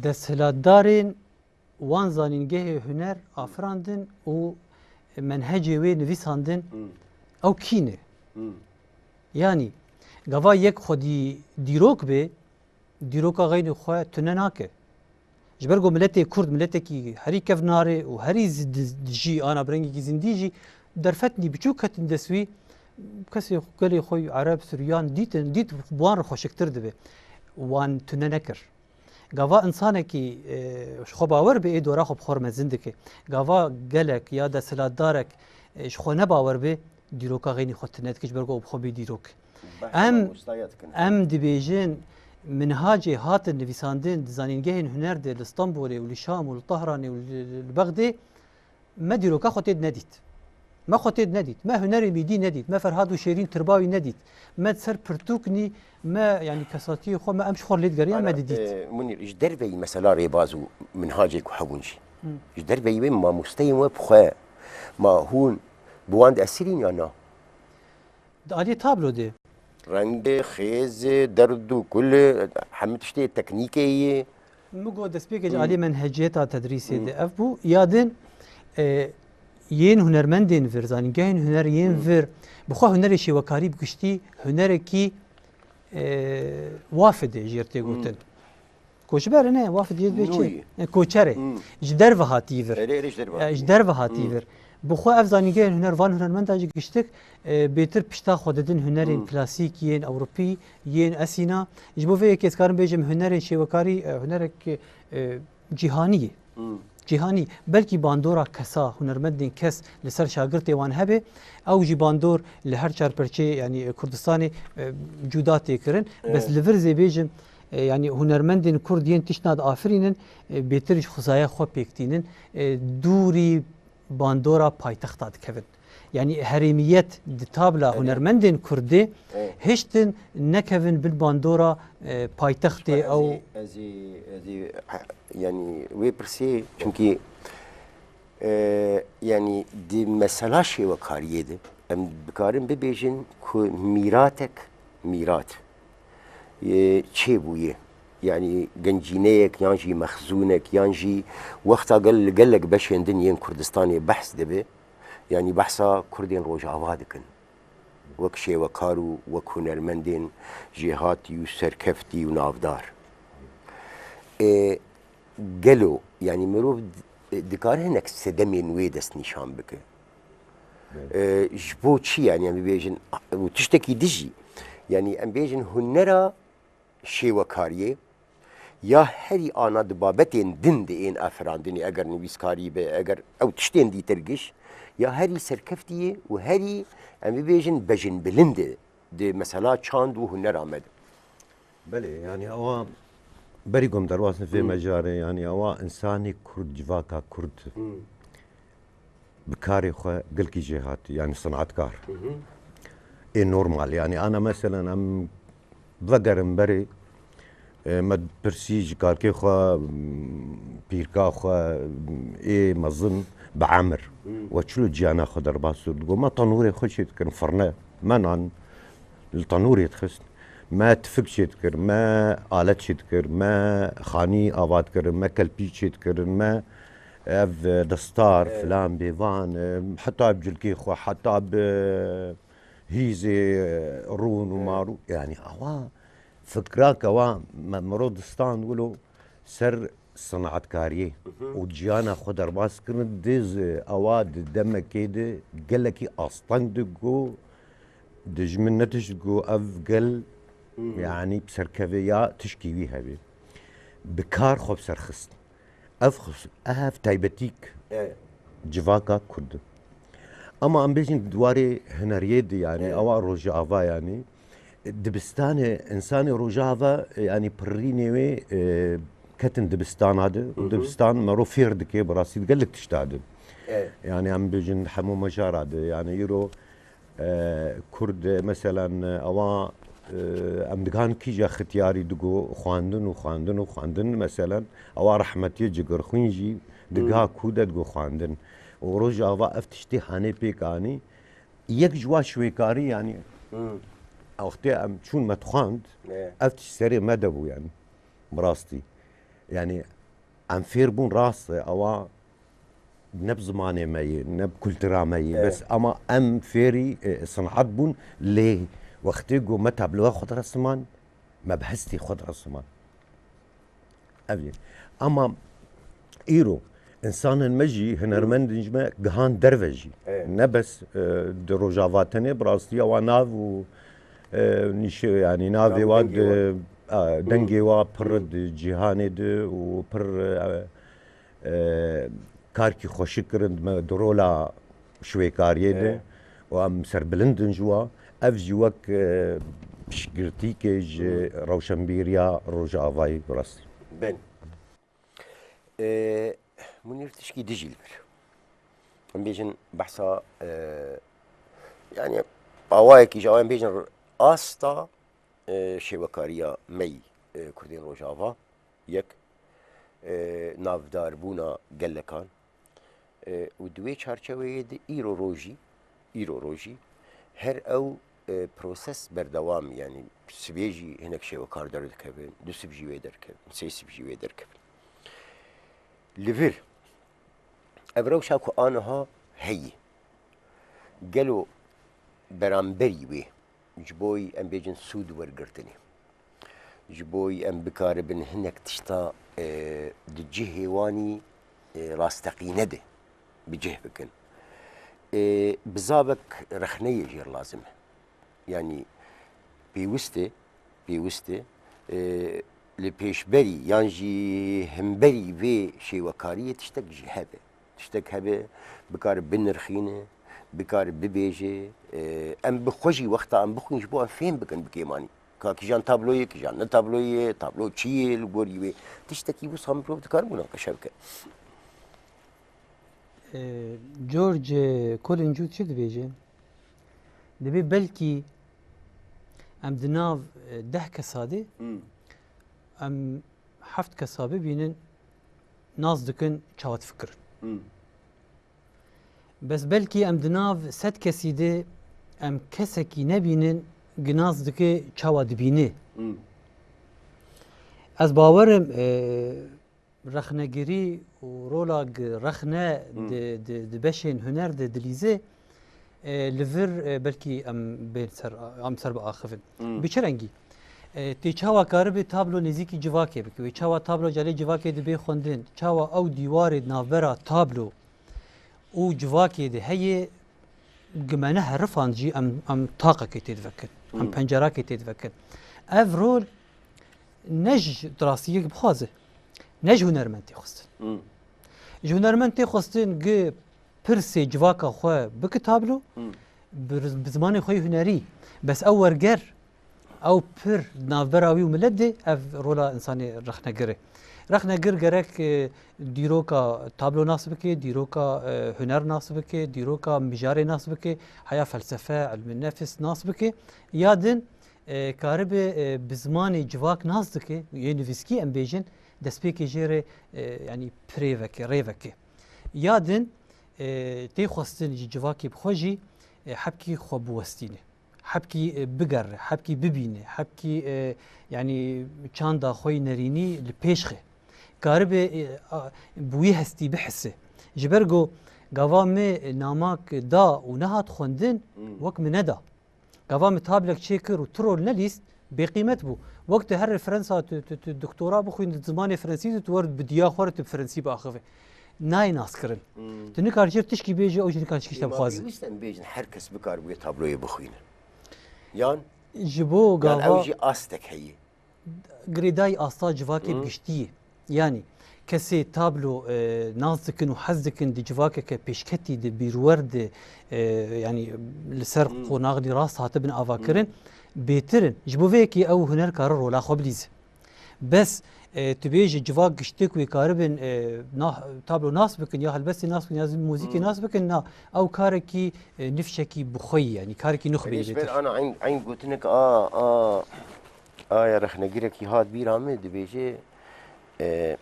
Desthilatdarên wan zanîngehê huner afirandin û menhecê wê nivîsandin, Hmm. ew kî ne? Hmm. Yanî, gava yek xwedî dîrok bê, dîroka xeynî xwe tune nake. Ji ber ku miletê Kurd miletekî herî kevnar e û herî zi-, di-, dijî ana bi rengekî zindî jî derfetnî biçûk ketin dest wî, kesê gelê xwe Ereb, Suryan dîtin, dît bi wan re xweşiktir dibe. Wan tune nekir. Gava insanekî, e, ji xwe bawer be, ê dora xwe bi xwe re mezin dike. Gava gelek ya desthilatdarek, e, ji xwe ne bawer be, dîroka xeynî xwe tune dike, ji ber ku ew bi xwe bê dîrok. Behsa Em, mamostaya dikin. Em dibêjin, minhacê hatin nivîsandin di zanîngehên huner de li Stenbolê û li Şam û li Tehranê û li, li, li Bexdê, me dîroka xwe tê de nedît. Me xwe tê de nedît. Me hunerê mîdî nedît. Me Ferhad û Şêrîn Tirbawî nedît. Me di ser pirtûk nî, me, yanî kesatiyê xwe, me em ji xwe lê digeriyan, me Ana, didît. E, Munîr, ji derveyî mesela rêbaz û minhacê ku hebûn jî. Hı. Ji derveyî wê mamosteyên we bi xwe, ma hûn bi wan de esirîn ya na? Di aliyê tablo de. Rengê, xêzê, derd û kulê, hemî tiştê teknîkê yê. Min got destpêkê ji Hmm. aliyê menheciyeta tedrîsê Hmm. de ev bû. Ya din, e, yên hunermendên vir, zanîngehên huner yên Hmm. vir, bi xwe hunerê şêwekarî bi giştî hunerekî, e, wafid e jêr tê gotin. Hmm. Koçber e, ne, wafid yê dibê çi? Nûyî. E, koçer e. Hmm. Ji derve hatî vir. Erê, erê, ji derve E, hatî. Ji derve hatî Hmm. vir. Bi xwe ev zanîngehên huner, van hunermendan jî giştik, e, bêtir pişta xwe didin hunerên Hmm. klasîk yên Ewropî, yên esîna. Ji bo vê yekê ez karim bêjim hunerên şêwekarî, e, hunerek, e, cîhanî ye. Hmm. Cîhanî. Belkî bandora kesa, hunermendên kes li ser şagirtê wan hebe, ew jî bandor li her çar perçeyê, yanî Kurdistanê, e, cuda tê kirin. Bes Evet. li vir zê bêjim, e, yanî hunermendên Kurd yên tiştna diafirînin, e, bêtir ji xwezaya xwe pêk tînin, e, dûrî bandora paytexta dikevin. Yanî herêmiyet di tabla Evet. hunermendên Kurdê Evet. hiştin nekevin bin bandora, e, paytextê Ji xwe ew. Ez ê, ez ê, ez ê, ha, yanî wê pirsê, çimkî, e, yanî di mesela şêwekariyê de em dikarin bibêjin ku mîratek, mîrat, e, çêbûye. Yanî gencîneyek yan jî mexzûnek yan jî wexta gel li gelek beşên din yên Kurdistanê behs dibe, yanî behsa Kurdên Rojava dikin. Wek şêwekar û wek hunermendên jêhatî û serkeftî û navdar. E, gelo, yanî mirov di-, dikare hinek sedemên wê destnîşan bike? Evet. E, ji bo çi, yanî em bibêjin, û tiştekî dijî, yanî em bêjin hunera şêwekariyê, ya herî ana di babetên din de ên afirandinê, eger nivîskarî be, eger ew tiştên dîtir giş, ya herî serkeftî ye û herî, em bibêjin, bejinbilind e di mesela çand û hunera me de. Belê, yanî ewa berî ku em derbas in vê Hmm. mejarê, yanî ewa însanê Kurd, civaka Kurd Hmm. bi karê xwe gelkî jêhatî, yanî sinetkar. Mhm. Ê normal, yanî ana meselen em vegerin berê, e, me pirsî ji kalkê xwe, m, pîrka xwe, m, ê mezin bi emir. Hmm. We çilo ciyana xwe derbas kir? Digot, me tenûrê xwe çê dikirin, firne, me nan li tenûrê dixist. Me tifik çê dikir, me alet çê dikir, me xanî ava dikirin, me kelpî çê dikirin, me ev, e, destar, Evet. filan bêvan, e, heta bi cilkê xwe, heta bi hîzê, e, rûn û Evet. marû. Yanî awa fikra ke wa me, mirov distan wilo ser sinetkariyê Mhm. û ciyana xwe derbas kirin, diz, e, awa di demekê de gelekî asteng digo, dijmin ne tişt digo, ev gel, Hmm. yanî bi serkevê ya tişkî wî hebe. Bi kar xwe bi ser xist. Ev xus-, ev taybetîk Evet. civaka Kurd. Ama em bêjin di warê huneriyê de, yani, Evet. ewa Rojava, yani, dibistanê, insanê Rojava, yani, pirrînê wê, e, ketin dibistana de. Hı hı. Dibistan mero fêr dike, bi rastî gelek tişta de. Evet. Yani, em bêjin hemû mejara de, yani, îro, e, Kurd, e, meselen, e, ewa, e, em digan kîja xitiyarî digo xwendin û xwendin û xwendin, meselen, ewa rehmetiyê Cigirxwîn jî diga Hmm. ku de digo xwendin. Û Rojava ev tiştê hanê pêk anî, yek ji wa şwêkarî, yani, Hmm. wextê em çûn me dixwend, Ne. ev tişt serê me de bû, yani, bi rastî. Yani, em fêr bûn rast e, ewa ne bi zimanê me yê, ne bi kultura me yê. Evet. Bes ama em fêrî, e, sin'et bûn, lê wextê ku me tabloya xwe diresiman, me bi hestê xwe diresiman. Ev ye. Ama îro, insanên me jî, hunermendên ji me gihan derve jî. Evet. Ne bes, e, di Rojava tenê, bi rastî ewa nav û, e, nîşe, yani navê Nav û wa dengê di, wa. e, dengê wa pir Hmm. di cîhanê de û pir, e, e, karkî xweşik kirin me di rola şwêkariyê de Evet. û em serbilind in ji wa. Ev jî wek, e, piştgirtîkê ji Hmm. rewşenbîriya Rojavayê bi rastî. Ben. E, Munîr tişkî dijî li vir. Em bêjin behsa, e, yani awayekî ji awayên bêjin asta, e, şêwekariya me yî, e, Kurdên Rojava. Yek, e, navdarbûna gelekan, e, û di wê çarçeweyê de îro rojî, îro rojî her ew, e, proses berdewam, yani sibê jî hinek şêwekar derdikevin, du sib jî wê derkevin, sê sib jî wê derkevin. Li vir, ev rewşa ku aniha heye, gelo beramberî wê ji bo em bêjin sûd wergirtinê, ji bo em bikaribin hinek tişta, e, di cihê wanî, e, rasteqîne de bi cih bikin. E, bizavek rexneyê jêr lazim e. Yani pêwist e, pêwist e, e, li pêşberî yan jî himberî vê şêwekariyê tiştek jî hebe. Tiştek hebe, bikare binirxîne, bikare bibêje, e, em bi xwe jî wexta em bixwîn ji bo em fêm bikin bi kêmanî. Ka kîjan tabloyê, kîjan ne tabloyê, tablo çi ye li gorî wê. Tiştekî wisa mirov dikare mûnaqeşe bike. E, George Collingoud çi dibêje? Dibê belkî em di nav, e, deh kesa de Hmm. em heft kesa bibînin, nas dikin çawa difikirin. Hmm. Bes belkî em di nav sed kesî de em kesekî nebînin, gi nas dike çawa dibîne. Hmm. Ez bawer im, e, rexnegirî û rola gi-, rexne Hmm. di, di, di beşên huner de dilîze, e, li vir, e, belkî em bên ser, em ser biaxivin. Hmm. Bi çi rengî? E, tê çawa karibe tablo nêzîkî civakê bike? Wê çawa tablo calê civakê dibe xwendin? Çawa ew dîwarê navbera tablo û civakê de heye, gimene herifan jî em, em taqekê tê divekin, em Hmm. pencerakê tê divekin. Ev rol ne ji dirastiyê bixwaze, ne ji hunermend tê xwestin. Hmm. Ji hunermend tê xwestin gi pirsê civaka xwe bike tablo, Hmm. bi, bi zimanê xwe yê hunerî. Bes ew werger, ew pir di navbera wî û milet de ev rola insanê rexnegir e. Rexnegir gerek, e, dîroka tablo nas bike, dîroka, e, huner nas bike, dîroka mijarê nas bike, heya felsefe, ilmê nefs nas bike. Ya din, e, karibe, e, bi zimanê civak nas dike, yê nivîskî em bêjin, destpêkê jê re, e, yanî pirê veke, rê veke. Ya din, e, tê xwestin ji civakê bi xwe jî, e, hebkî xwe biwestîne. Hebkî, e, bigere, hebkî bibîne, hebkî, e, yanî çanda xwe yê nerînî li pêş xe. Karibe, e, a, bi wî hestî bihise. Ji ber ku gava me namak da û nehat xwendin, Hmm. wek min neda. Gava min tablek çêkir û tu rol nelîst, bêqîmet bû. Wek tu her referansa tu, tu, tu doktora bixwîn di zimanê Frensî de, tu wer bi diya xwe re tu bi Frensî biaxive. Nayê naskirin. Hmm. Tu nikar jêr tişkî bêje, ew jî nikar tişkî ji te Ê, ma bixwaze. Pêwîst em bêjin her kes bikar wê tabloyê bixwîne. Yan, Ji bo yan ew gava jî astek heye. girêdayî asta civakê Hmm. bi giştî ye. Yanî kesê tablo, e, nas dikin û hez dikin di civakeke pêşketî de, bîrwer de, e, yanî li ser qonaxî rast hatibin avakirin, bêtir in. Ji bo vê yekê ew huner kare rola xwe bilîze. Bes, e, tu bêjî civak giştik wê karibin, e, na-, tablo nas bikin ya helbestê nas bikin ya zî muzîkê nas bikin, na, ew karekî, e, nifşekî bi xwe ye, yanî karekî nixwî Hêdî ji ber bêtir. ana eyn, eyn gotinek a, a, a ya rexnegirekî hat bîra min dibêje, e,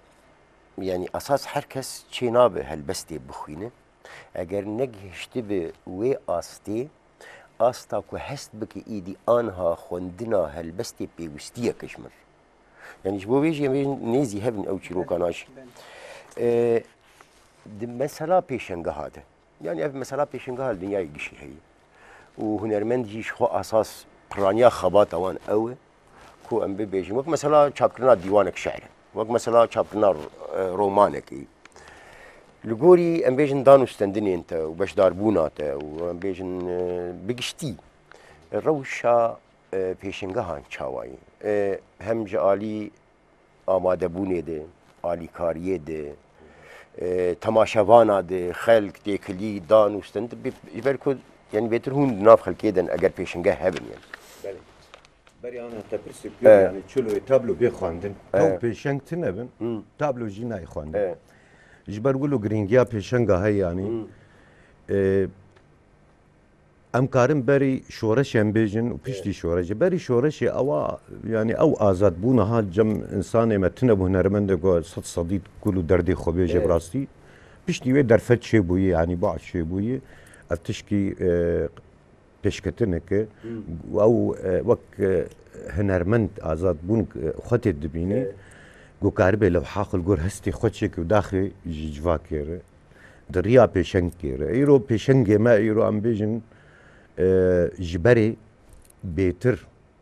yanî esas her kes çê nabe helbestê bixwîne. Eger negihiştibe wê astê, asta ku hest bike îdî anha xwendina helbestê pêwistiyeke ji min. Yanî ji bo vê jî em ê nêzî hebin ew çîrokan a jî. Belê. E, di mesela pêşengeha de. Yanî ev mesela pêşengeha li dinyayê gişî heye. Û hunermend jî ji xwe esas piraniya xebata wan ew e ku em bibêjin. Wek mesela çapkirina dîwanek şi'rê. Wek mesela çapkirina, e, romanekê. Li gorî em bêjin dan û stendinên te û beşdarbûna te û em bêjin, e, bi giştî rewşa, e, pêşengehan çawa ye? E, hem ji alî amadebûnê de, alîkariyê de, e, temaşevana de, xelk, têkilî, dan û stend, bi-, ji ber ku, yanî bêtir hûn di nav xelkê de ne, eger pêşengeh hebin, yanî. Belê. Berê ana te pirsê kir, E. yanî çilo tablo bê xwendin. E. Ew pêşeng tune bin, Hı. tablo jî nayê xwendin. E. Ji ber wilo girîngiya pêşenga heye, yanî, Hı. e, Em karin berî şoreşê em bêjin û piştî Evet. şoreşê. Berî şoreşê ewa, yanî ew azadbûna ha cem însanê me tune bû, hunermendê ku sed sedî kul û derdê xwe bêje Evet. bi rastî. Piştî wê derfet çêbûyî, yanî baş çêbûyî. Ev tişkî, e, pêşketineke Hmm. ew, e, wek, e, hunermend azadbûn, e, xwe tê dibînî. Evet. Ku karibe lewha xwe li gor hestê xwe çêke û daxê ji civakê re. Di riya pêşengkê re. Îro pêşengê me, îro em bêjin, e, ji berê bêtir,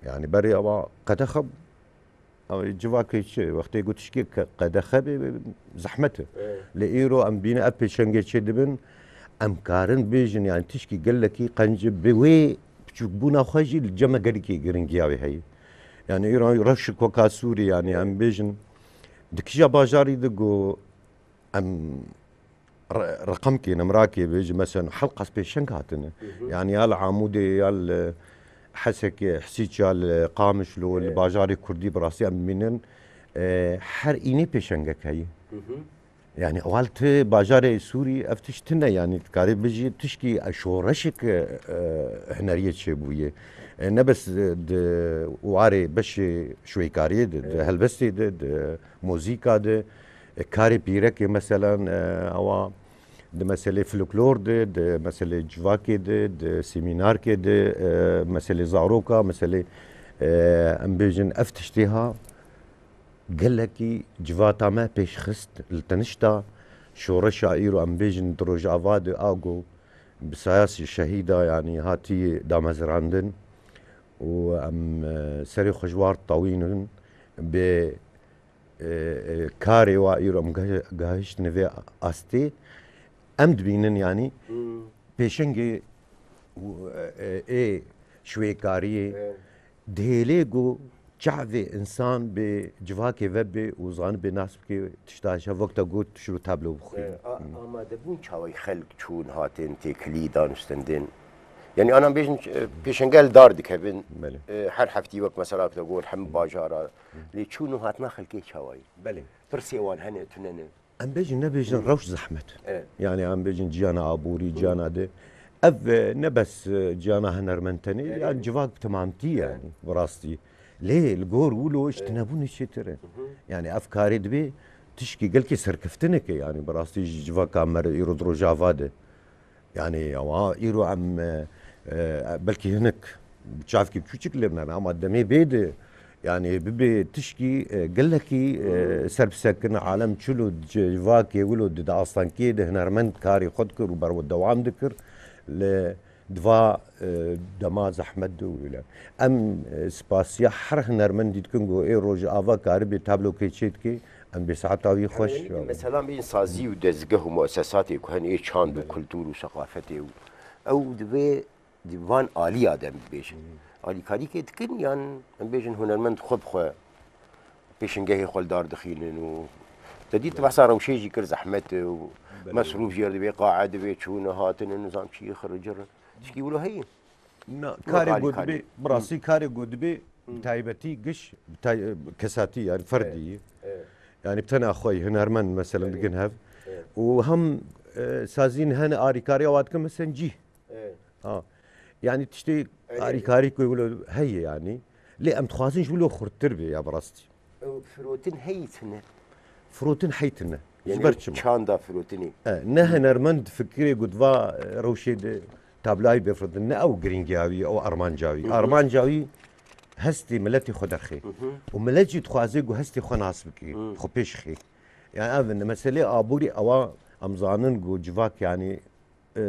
yanî berê ewa qedexe, ew civakê çi, wextê ku tişkê ke-, qedexe bê, bê, zehmet e. Evet. Lê îro em bîne ev pêşengê çê dibin, em karin bêjin, yanî tişkî gelekî qenc e, bi wê biçûkbûna xwe jî li cem me gelekî giringiya wê heye. Yanî îro rewşik weka Sûrî, yanî Evet. em bêjin, di kîja bajarî de ku em re-, reqem kê, nemra kê bêjî, mesela helqas pêşeng hatine. Hı hı. Yanî ya li Amûdê, ya li Hesekê, Hesîç, ya li Qamişlo, li Evet. bajarê Kurdî bi rastî em dibînin, e, her înê pêşengek heye. Hı hı. Yanî ewal ti bajarê Sûrî ev tişt tune, yanî dikarî bijî tişkî şoreşek, e, huneriyê çêbûye. E, ne bes di warê beşê şwêkariyê de, di Evet. helbestê de, di muzîka de, E, karê pîrekê, meselen, e, ewa di meselê folklor de, di meselê civakê de, di semînarkê de, e, meselê zaroka, meselê, e, em bêjin ev tiştê ha gelekî civata me pêş xist li tenişta şoreşa îro em bêjin di Rojava de a ku bi saya şehîda yanî hatî damezrandin û em, e, serê xwe ji war tawînin bi e, e, karê wa îro em gah-, gahiştine vê astê, em dibînin, yanî Hmm. pêşengê û, e, e, ê şwêkariyê Evet. dihêlê ku çavê însan bi civakê ve bê û zanibê nas bike tişta ji hev wek te got tu şiro tablo bixwîne. Evet. A-, Hmm. amadebûn çawayî xelk çûn hatin têkilî dan û stendin. Yanî anan bêjin, e, pêşengel dar dikevin. Belê. E, her heftî wek mesela ku te got hem bajara. Lê çûn û hatina xelkê çawa ye? Belê. Pirsê wan hene, tune ne? Em bêjin, nebêjin, rewş zehmet. Evet. Yanî em bêjin ciyana aborî, ciyana de. Ev, e, ne bes, e, ciyana hunermend tenê, Evet. yan civak bi temamtî Evet. yanî, bi rastî. Lê li gor wilo ji Evet. tunebûnê çêtir e. Hı hı. Yanî ev karê dibê tişkî gelkî serkeftineke, yanî bi rastî ji civaka me re îro di Rojava de. Yanî ewa îro em, e, e, belkî hinek çavkî biçûçik lê bine, ama demê bê de, yanî bibê tişkî, e, gelekî, e, Hmm. serbisekin, alem çilo civakê wilo di, di astankê de hunermend karê xwe dikir û berwe dewam dikir. Li diva, e, dema zehmet de û wile. Em, e, spasiya her hunermendî dikin ku ê roj ava karibê tablokê çê dike, em bê saeta wî xweş. Yanî mesela bîn sazî û dezgeh û muesesatê ku hene ê çand û Belê. kultur û seqafetê û ew divê di van aliya de em bibêjin. Hı. Alîkarîkê dikin yan em bêjin hunermend xwe bi xwe pêşengehê xwe li dar dixînin û Dît behsa rewşê jî kir, zehmet û Belê. Mesrûf jê re divê, qae divê, çûne hatine, nizam çi, xiricir. Tişkî wilo heye? Na, Wilo karê alîkarî. Go dibê, bi rastî karê go dibê, bi taybetî giş, bi tay-, kesatî, yani ferdî. Evet. Yani bi tena xwe hunermend, mesela, Evet. digin hev. Evet. Û hem, e, sazîn hene arîkariya wa dikin, mesela cîh. Evet. Ha. Yani tiştê Evet. arîkarî ku wilo heye yani. Lê em dixwazin ji wilo xurttir bê ya bi rastî. Ew firotin heyî tune. Firotin heyî tune. Ji Yani ber çima? Çanda firotinê. E, ne hunermend fikirê ku di va, e, rewşê de tablayî bê firotin, ne ew girîngiya wî, ew armanca wî. Hı hı. Armanca wî hestê miletê xwe derxê. Hı hı. Û milet jî dixwaze ku hestê xwe nas bike, Hı. xwe pêş xê. Yani ev in, meselê aborî ewa em zanin ku civak yani e,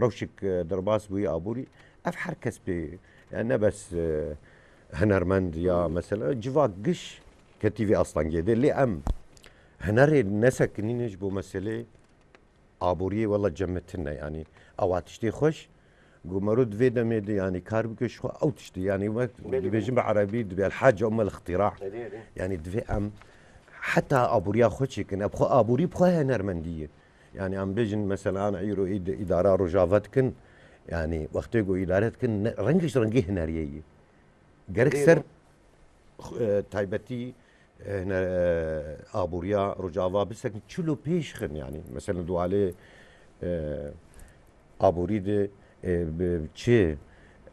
rewşek, e, derbas bûyî aborî, ev her kes pê, yani ne bes, e, hunermend ya mesela, civak giş ketî vê astengê de. Lê em hunerê nesekinîne ji bo meselê aboriyê, wela cem me tune, yani ewa tiştê xweş, ku mero di vê demê de, yani kar bike ji xwe ew tiştê, yani wek Belê, dibêjin belê. bi erebî, dibê el hace ummel ixtira. Erê, erê. Yani divê em heta aboriya xwe çêkin, ev xwe aborî bi xwe hunermendî ye. Yani em bêjin mesela an îro îd-, îdara Rojava dikin, yani wextê ku îdare dikin, ne, rengê ji rengê huneriyê ye. Gerek Lê ser, e, taybetî, e, hune-, e, aboriya Rojava bisekin, çilo pêş xin yani. Mesela dualê, e, aborî de, e, bi çi,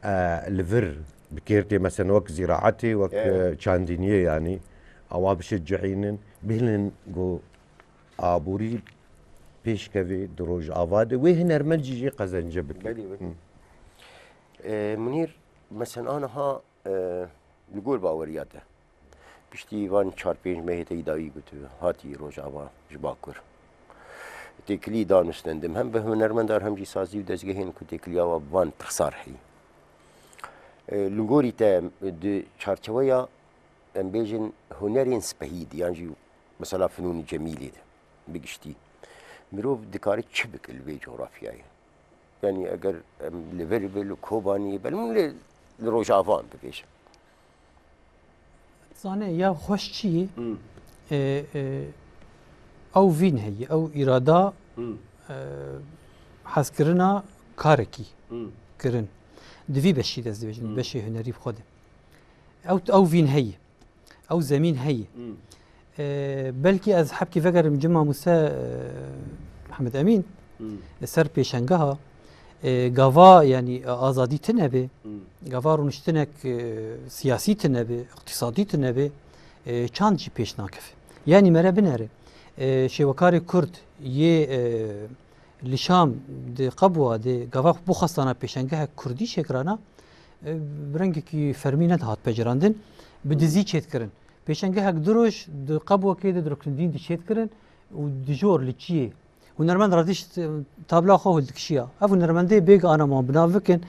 e, li vir bi kêr tê, mesela wek zîraetê, wek, Evet. e, çandiniyê yani. Awa bişe cihînin, bihînin ku aborî pêşkevê di Rojava de wê hunermend jî jê qezence bike. Belê, belê. Hı. E, Munîr, mesela aniha, e, li gor baweriya te, piştî van çar pênc mehê te yî dawî ku tu hatî Rojava ji Bakur, têkilî danûstendim hem bi hunermendar hem jî sazî û dezgehên ku têkiliya wa bi van tixsar heyî. E, li gorî te di çarçeweya, em bêjin, hunerên spehî de yan jî mesela finûnî cemîlî de bi giştî, mirov dikare çi bike li vê cografyayê? Yani eger em li vir be, li Kobanî be, li, li Rojava em bibêjin. Zane ya xweş çi ye? Hmm. E, e, ew vîn heye, ew îrada, Hmm. e, hezkirina karekî Hmm. kirin. Di vî beşî dest dibêjin, Hmm. beşê hunerî bi xwe de. Ew, ew vîn heye. Ew zemîn heye. Hmm. E, belkî ez hebkî vegerim cima Muse, e, Mihemed Emîn, Hmm. li ser pêşengeha, e, gava, yani, e, azadî tune be, Hmm. gava rûniştinek, e, siyasî tune be, iqtîsadî tune be, e, çand jî pêş nakeve. Yani mere binere, e, şêwekarê Kurd yê, e, li Şam di Qebwa de gava xwe bixwestana pêşengehek Kurdî çêkirana, e, bi rengekî fermî nedihat pejirandin, bi dizî çêdikirin. Pêşengehek du roj di Qebwekê de di ruknidîn diçêdikirin û dijor li çiyê. Hunermend radişt, e, tabla xwe hildikişiya. Ev hunermendê bêg ana wan bi nav bikin,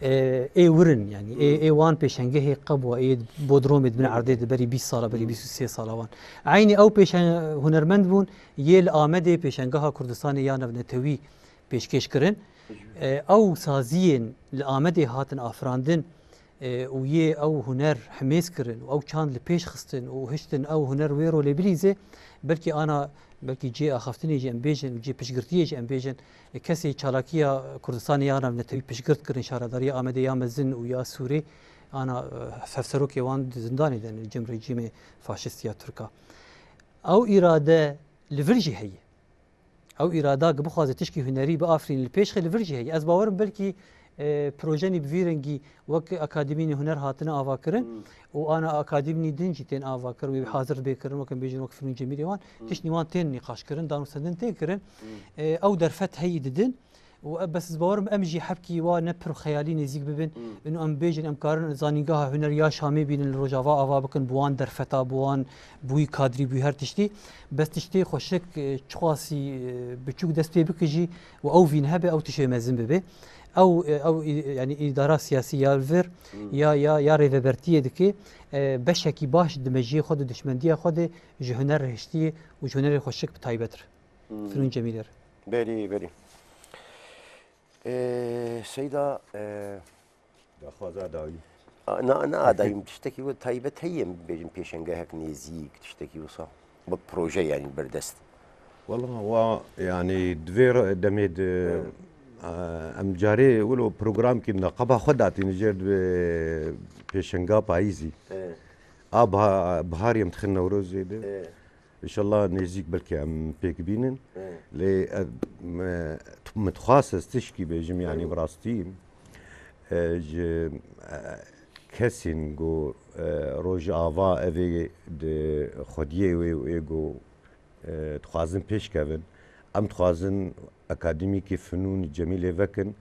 e, ê wir in, yani, ê, ê wan pêşengehê Qebwa, ê Bodromê di bin erdê de berî bîst sala, berî bîst û sê sala wan. Eynî ew pêşen-, hunermend bûn, yê li Amedê pêşengeha Kurdistanê ya navnetewî pêşkêş kirin. E, ew saziyên li Amedê hatin afirandin, e, û yê ew huner himêz kirin û ew çand li pêş xistin û hiştin ew huner wê rolê bilîze, belkî ana, belkî cê axaftinê jî em bêjin û cê piştgirtiyê jî em bêjin, e, kesê çalakiya Kurdistanê ya navnetewî piştgirt kirin, şaredariya Amedê ya mezin û ya Sûrê, ana, e, hevserokê wan di zindanê de ne, cem rejîmê faşîst ya Tirk a. Ew îrade li vir jî heye. Ew îrada ku bixwaze tişkî hunerî biafirîne li pêş xwe li vir jî heye. Ez bawer im belkî, e, projenî bi vî rengî wek Akademînê Huner hatine avakirin Hmm. û ana akademînî din jî tên avakirin, wê hazir bê kirin, wek em bêjin wek Finûn Cemîlê wan, Hmm. tiştî wan tên nîqaşkirin, danûstendin tên kirin. Hmm. E, ew derfet heyî didin û e, bes ez bawer im em jî hebkî wa ne pir xeyalî nêzîk bibin. Hmm. Ino em bêjin em karin zanîngeha huner ya Şamê bînin, li Rojava ava bikin, bi wan derfeta, bi wan bûyî kadrî, bûyî her tiştî. Bes tiştê xweşik, e, çiqasî, e, biçûk dest pê bike jî û ew vîn hebe, ew tişê mezin bibe. Ew, e, ew, e, yani îdara siyasî ya li vir, Hmm. ya, ya, ya rêvebertiyê dike, e, beşekî baş di mejiyê xwe de, dişmendiya xwe de ji huner re hiştiye û ji hunerê xweşik bi taybet re. Hmm. Finûn Cemîlê re. Berî, berî. Ee, Seyda, ee, Daxwaza dawî. A, na, na, dayim, tiştekî wê taybet heye, em bêjin pêşengehek nêzîk, tiştekî wisa. Wek proje, yani, berdest. Wela wa, yanî, di vê re-, demê de, e, em carê wilo programkî neqeba xwe datîne jêr di pêşenga payîzî. E. A biha-, biharî em dixin Newrozê de. E. Înşallah nêzîk belkî em pêk bînin. E. Lê, e, me, tu-, min dixwast ez tişkî bêjim, yanî, Fermo. Bi rastî, e, ji, e, kesên ku, e, Rojava evê di xwediyê wê û ê ku, e, dixwazin pêşkevin. Em dixwazin Akademîkê Finûn Cemîlê vekin.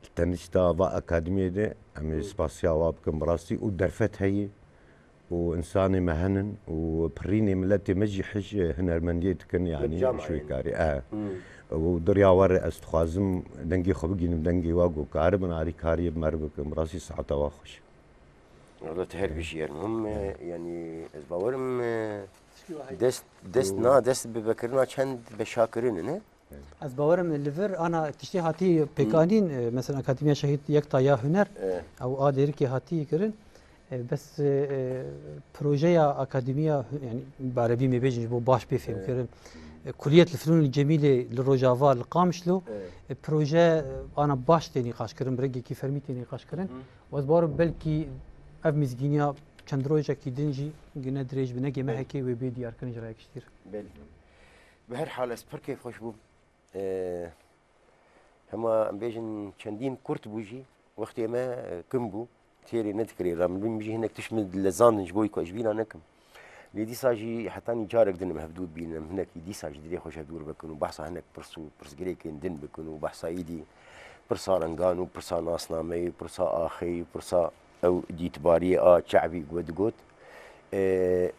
Li tenişta va akademiyê de em ê Hı. spasiya wa bikin bi rastî û derfet heye û insanê me henin û pirînê miletê me jî hij hunermendiyê dikin, yanî camiye. Şûykarî. E. Hı. Û diriya we re ez dixwazim dengê xwe bigînim, dengê wa ku karibin alîkariyê bi me re bikin. Bi rastî saeta wa xweş. Wela tu her bijî Ermûm, e, yanî ez bawerim, e, dest, dest na, dest bi vekirina çend beşa kirine, ne? Ez bawerim li vir ana tiştê hatî pêkanîn, e, mesela Akademiya Şehîd Yekta ya Huner, E. ew a Dêrikê hatî kirin. E, bes, e, e, projeya akademiya, yanî bi erebî me bêjin ji bo baş bê fêmkirin. E, Kuliyet li Fünûn li Cemîlê li Rojava li Qamişlo. E, proje, e, ana baş tê nîqaşkirin, bi rengekî fermî tê nîqaşkirin. Hı. Û ez bawerim belkî ev mizgîniya çend rojekî din jî gine dirêj bi, ne gê Belê. mehekê wê bê diyarkirin ji raya giştî re. Belê. Bi her hal ez pir kêfxweş bûm. E, hema em bêjin çendîn kurt bû jî, wextê me, e, kim bû, têrê nedikirê ra min jî hinek tişt min dilezandin ji bo ku ez ji bîra nekim. Lê dîsa jî hetanî carek din em hevdû bînin, em hinekî dîsa ji dilê xwe ji hevdû re vekin û behsa hinek pirs û pirsgirêkên din bikin û behsa êdî pirsa rengan û pirsa nasnameyê û pirsa axê û pirsa ew dîtbariyê a çavî ku we digot. E,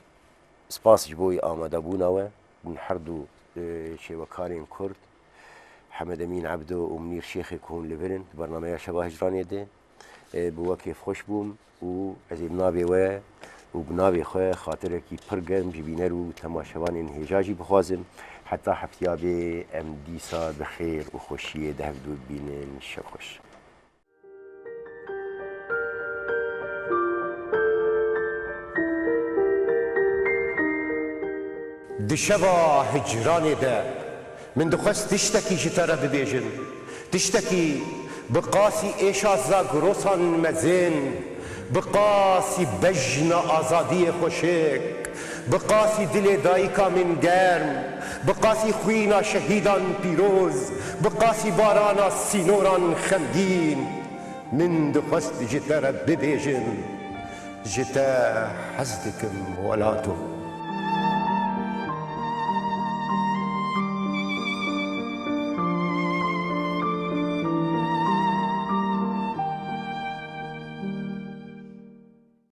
spas ji bo amadebûna we. Hûn her du, e, şêwekarên Kurd, Hemed Emîn Ebdo û Munîr Şêxê ku hûn li vir in, di bernameya Şeva Hicranê de, e, bi we kêfxweş bûm û ez ê bi navê we û bi navê xwe xatirekî pir germ ji bîner û temaşevanên hêja jî bixwazim. Heta heftiya bê em dîsa bi xêr û xweşiyê di hevdû bibînin. Şev xweş. Di şeva hicranê de min dixwest tiştekî ji te re bibêjin. Tiştekî bi qasî êşa zagrosan mezin, bi qasî bejna azadiyê xweşik, bi qasî dilê dayika min germ, bi qasî xwîna şehîdan pîroz, bi qasî barana sînoran xemgîn. Min dixwest ji te re bibêjim, ji te hez dikim welato.